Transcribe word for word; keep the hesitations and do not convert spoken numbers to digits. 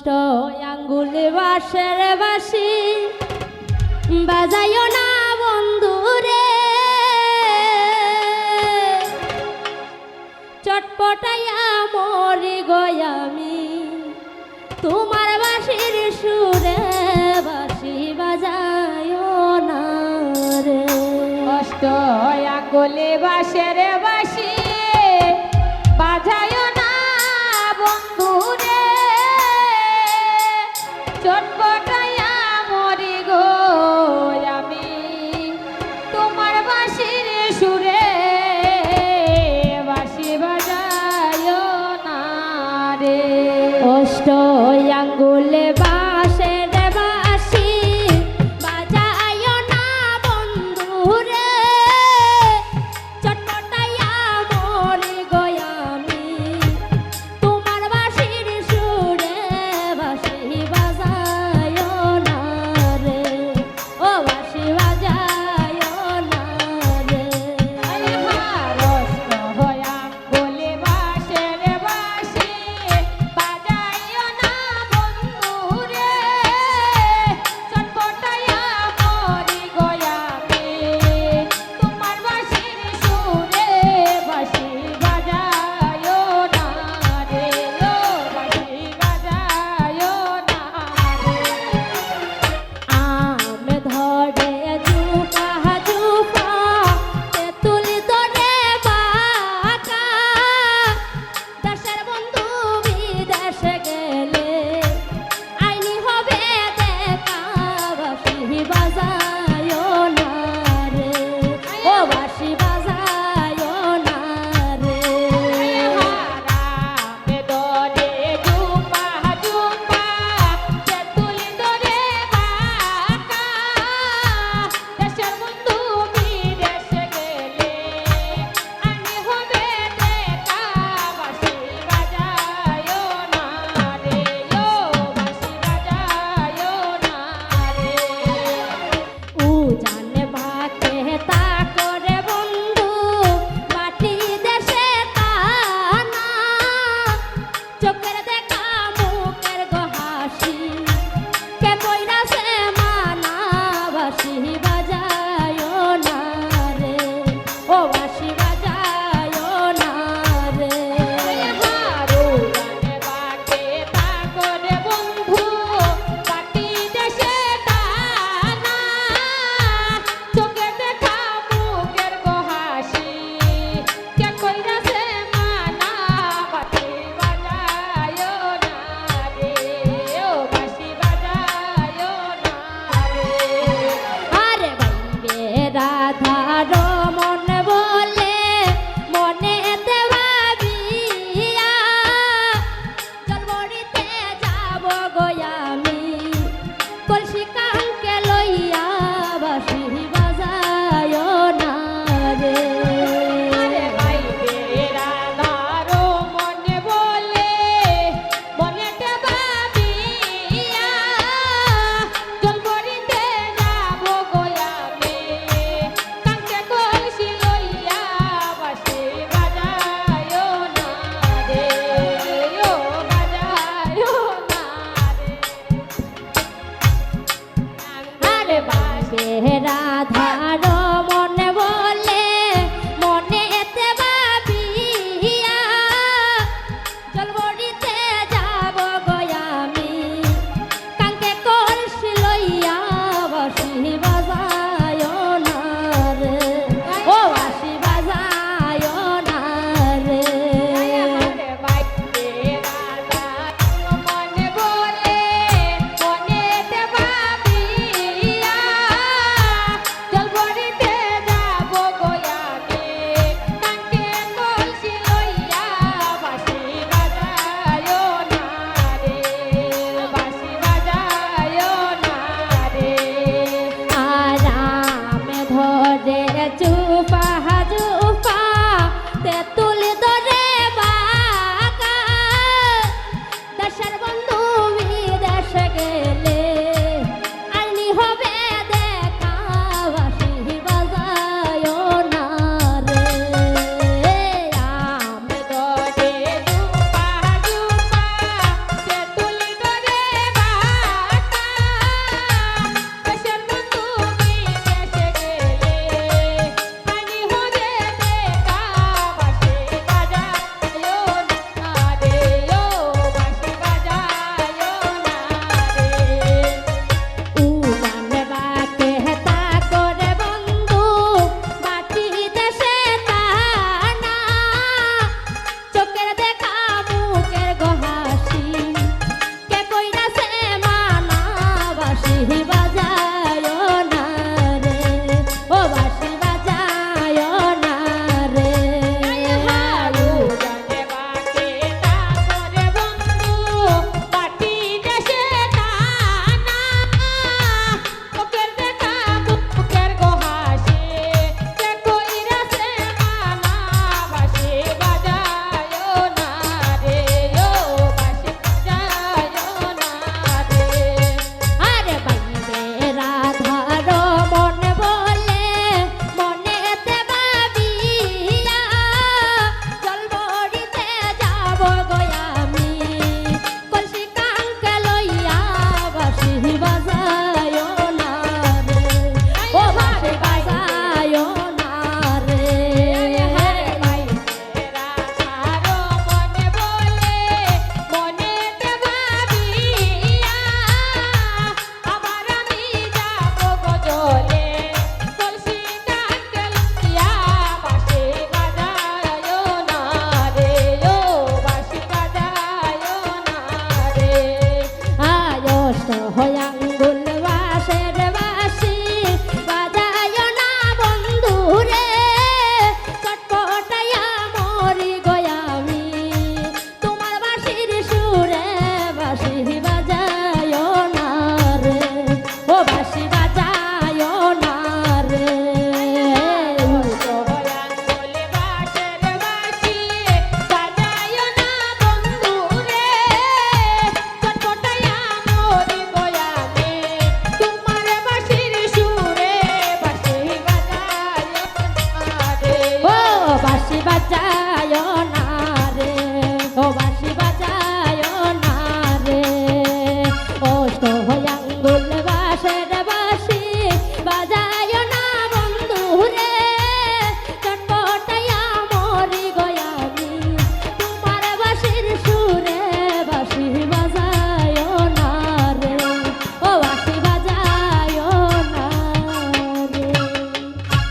তো আঙ্গুলে বাঁশের বাঁশি বাজাইও না বন্ধুরে, চটপটাইয়া মরি গো আমি। তোমার বাঁশির সুরে বাঁশি বাজাইও না রে। কষ্ট আঙ্গুলে বাঁশের বাঁশি বাজাইও না বন্ধুরে, চটপটাইয়া মরি গো আমি। তোমার বাঁশির সুরে বাঁশি বাজাইও না রে। অষ্ট আঙ্গুলে বাঁশের বাঁশি বাজাইও না বন্ধুরে, চটপটাইয়া মরি গো আমি। তোমার বাঁশির সুরে বাঁশি বাজাইও না রে, ও বাঁশি বাজাইও না রে। আরে হারস হয়া বলে বাঁশের বাঁশি বাজাইও না বন্ধুরে, চটপটাইয়া মরি গো আমি। তোমার বাঁশির সুরে বাঁশি বাজাইও না রে, ও বাঁশি বাজাইও না রে। আম ধরে জুপা জুপা, তেঁতুল ধরে বাঁকা। দেশের বন্ধু বিদেশে গেলে আইনি হবে দেখা, বাঁশি বাজাইও না রে, ও বাঁশি বাজাইও না রে। উজানে বাঁকে তা করে বন্ধু, মাটি দেশে তা না। চোখের দেখা মুখের গো হাসি, কে কইরা সে মানা, বাঁশি বাজাইও না রে, ও বাঁশি বাজাইও না রে। হারু গানে বাঁকে তা করে বন্ধু, মাটি দেশে তা না। চোখের দেখা মুখের গো হাসি, কে কইরা সে মানা, বাঁশি বাজাইও